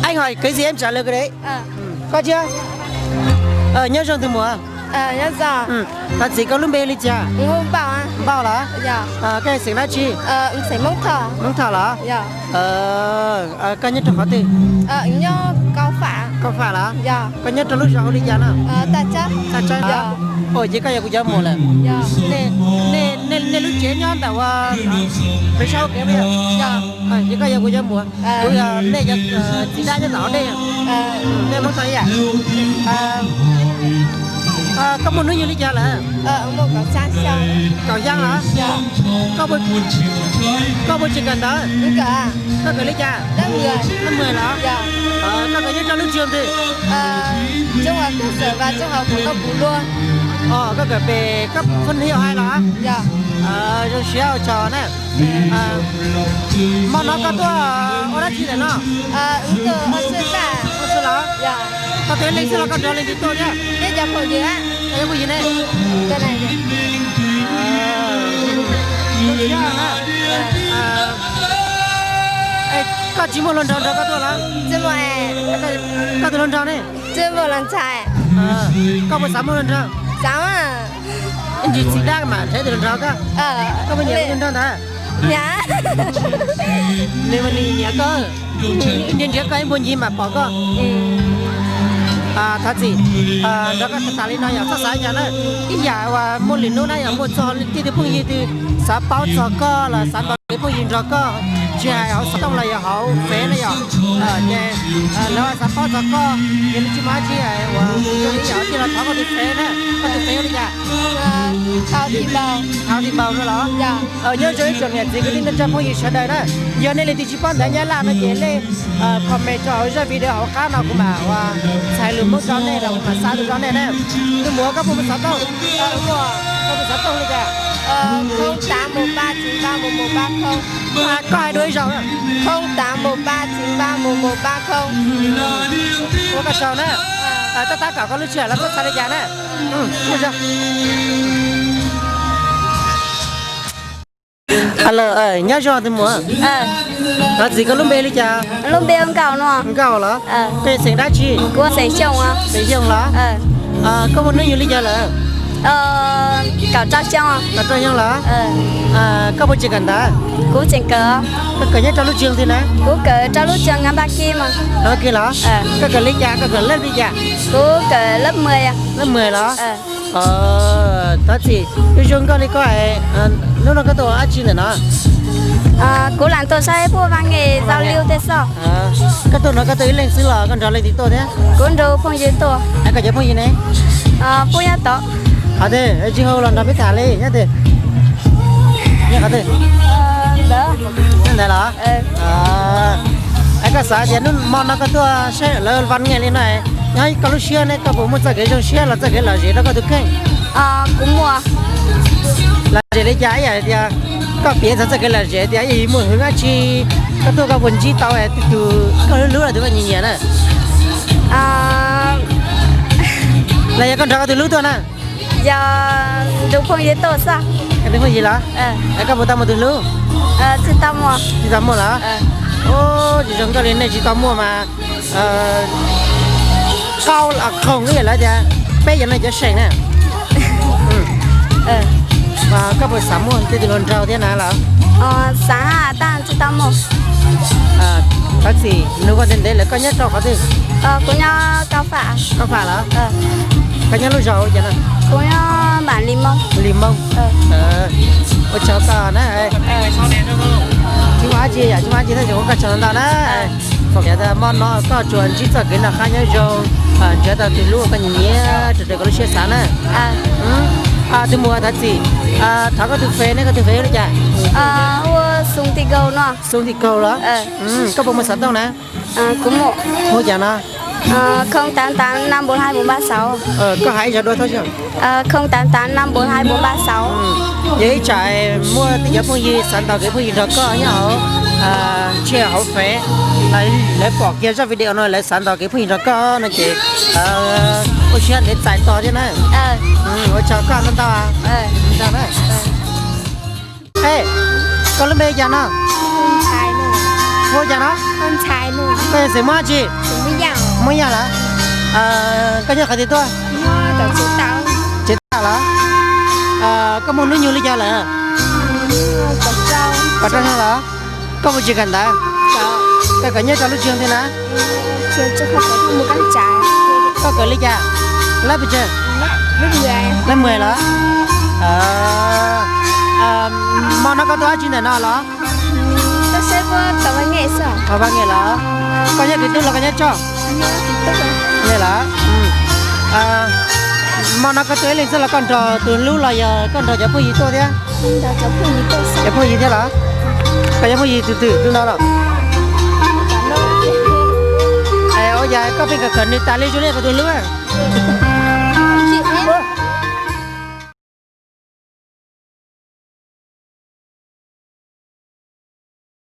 Anh hỏi cái gì em trả lời cái đấy. Koj thiab. Nyob zoo tus muam. Thov txim, koj lub npe li cas? Npauj los? Koj xeem dab tsi? Hmoob Thoj los? Koj nyob rau qhov twg? Koj Fam los? Koj nyob rau lub zos hu li cas no? Tag Tsawb los? Ua ces koj yog kuv cov muam lawm. Nej lub tsev nyob ntawm ua pem sab hauv kev? Ces koj yog kuv cov muam. Kuv yog nej cov txiv dab nyob tom hauv dej. Nej Hmoob Thoj ib yam. Koj muaj hnub nyoog li cas lawm? Kaum xya los? Koj puas tseem kawm ntawv? Koj kawm li cas? Leej mws los? Koj kawm nyob rau lub trường twg? Koj kawm pem cấp phân hiệu hai los? Zoo siab ua tsaug na. Hmo no koj tuaj ua dab tsi ntawm no? Ua si los? Koj tus ib leeg xwb los koj nrog leej twg tuaj thiab? Koj ib leeg ne? Koj tsis muaj hluas nraug nrog koj tuaj los? Koj tus hluas nraug ne? Koj puas xav muaj hluas nraug? Ntsis txiv dab mas nrhiav tus hluas nraug koj. Koj puas nyiam tus hluas nraug ntawd? Nws mas nws nyiam koj. Nrhiav nrhiav koj ib npuag ncig mas pom koj. Thov txim, nrog koj tham li no yog txhob xav li cas na. Ib yam uas muaj lwm hnub na yog muaj txog tej tus phooj ywg twg xav paub txog koj los xav ntaus kev phooj ywg nrog koj, tsis hais hauv xov tooj los yog hauv fev na yom, ces lawv xav paub txog koj, ces lawv tsis muaj dab tsi uas zoo li yam tias los thov koj tus fev na. Koj tus fev hu li cas? Thov Tij Npaug no los? Nyob zoo ib tsoom niam txiv kwv tij neej tsa phooj ywg sawv daws na, yog nej leej twg tsis paub ntawv Nyab Laj no ces nej comment rau hauv zaj video hauv qab no kuv mam ua txhais lus Hmoob rau nej los kuv mam xa lus rau nej na. Tus muam koj puas muaj xov tooj? Koj tus xov tooj li cas? Koj hais dua ib zaug. Ua koj sau na. Tab tab kom koj lub sij hawm los txhob xav li cas na. Alo, nyob zoo tus muam. Thov txim, koj lub npe li cas? Nkauj los? Koj yog xeem dab tsi? Xeem Xyooj los? Koj muaj hnub nyoog li cas lawm? Kaum rau xyoo los? Koj puas tseem kawm ntawv? Koj kawm nyob rau lub trường twg na? Koj kawm li cas? Koj kawm leej twg li cas? Lớp mười los? Thov txim, ib zoo nkauj li koj, hnub no koj tuaj ua dab tsi ntawm no? Koj tuaj no koj tuaj ib leeg xwb los koj nrog leej twg tuaj thiab? Koj cov phooj ywg ne? Tsis hu los nrog peb tham li nyob twg? Nyob qhov twg? Nyob ntawd los? Es koj xav tias hnub hmo no koj tuaj saib lawv vaj nge li no, nyob koj lub siab ne koj puas muaj txoj kev zoo siab los txoj kev lom zem rau koj tus kheej? Lom zem li cas ib yam tias koj piav txog txoj kev lom zem tias yog muaj hwv dab tsi koj tuaj koj puas ntsib tau tus koj hlub hlub los tus koj nyiam nyiam na? Los yog koj nrog koj tus hlub tuaj na? Yog nrog phooj ywg tuaj xwb. Nrog phooj ywg los? Es koj puas tau muaj tus hlub? Tsis tau muaj los? Tsis zoo nkauj li nej tsis tau muaj mas qaub khoom ib yam li tias peb yog nej cov seem na. Koj puas xav muaj tej tus hluas nraug thiab na los? Xav, tab tsis tau muaj. Thov txim, nug koj ntev ntev lawm, koj nyob rau qhov twg? Kuv nyob Kab Fam. Kab Fam los? Koj nyob lub zos ua cas no? Kuv nyob nram Lis Moos. Lis Moos. Ua tsaug koj na. Tsis muaj dab tsi yom, tsis muaj dab tsi thiab, tsuas ua koj tsaug ntau na. Hmo no koj tsuas ntsib txoj kev noj qab nyob zoo, nrhiav tau tus hlub koj nyiam nyiam raws koj lub siab xav na. Tus muam thov txim, thov koj tus Face ne, koj tus Face hu li cas? Xoo Tij Kaug los? Koj puas muaj xov tooj na? Hu cas no? Không tám tám năm bốn hai bốn ba sáu. Koj hais ib zaug dua thov txim. Không tám tám năm bốn hai bốn ba sáu. Yog ib tsam muaj tej cov phooj ywg xav ntaus kev phooj ywg nrog koj nyob hauv, tsis hauv Face, lawv pom kiag zaj video no lawv xav ntaus kev phooj ywg nrog koj no ces ua siab ntev txais tos thiab na. Ua tsaug koj ntau ntau. Koj lub npe cas no? Hu ua cas no? Koj yog xeem Hmoob dab tsi? Hmoob Yaj lawm. Koj nyob qhov twg tuaj? Tsev tag lawm. Koj muaj hnub nyoog li cas lawm? Kaum rau xyoo lawm. Koj puas tsis kawm ntawv? Koj kawm nyob rau lub tsev twg na? Koj kawm li cas? Lab pes tsawg? Lab mười lawm. Hmo no koj tuaj dab tsi ntawm no los? Vaj Nge los? Koj nyob Kwv Tub los koj nyob Toj? Nge los? Hmo no koj tuaj ib leeg xwb los koj nrog tus hlub los yog koj nrog cov phooj ywg tuaj thiab? Cov phooj ywg thiab los? Koj cov phooj ywg tus twg tus no los? Ua cas koj pheej kawm kawm nws tas li zoo li koj tus hlub?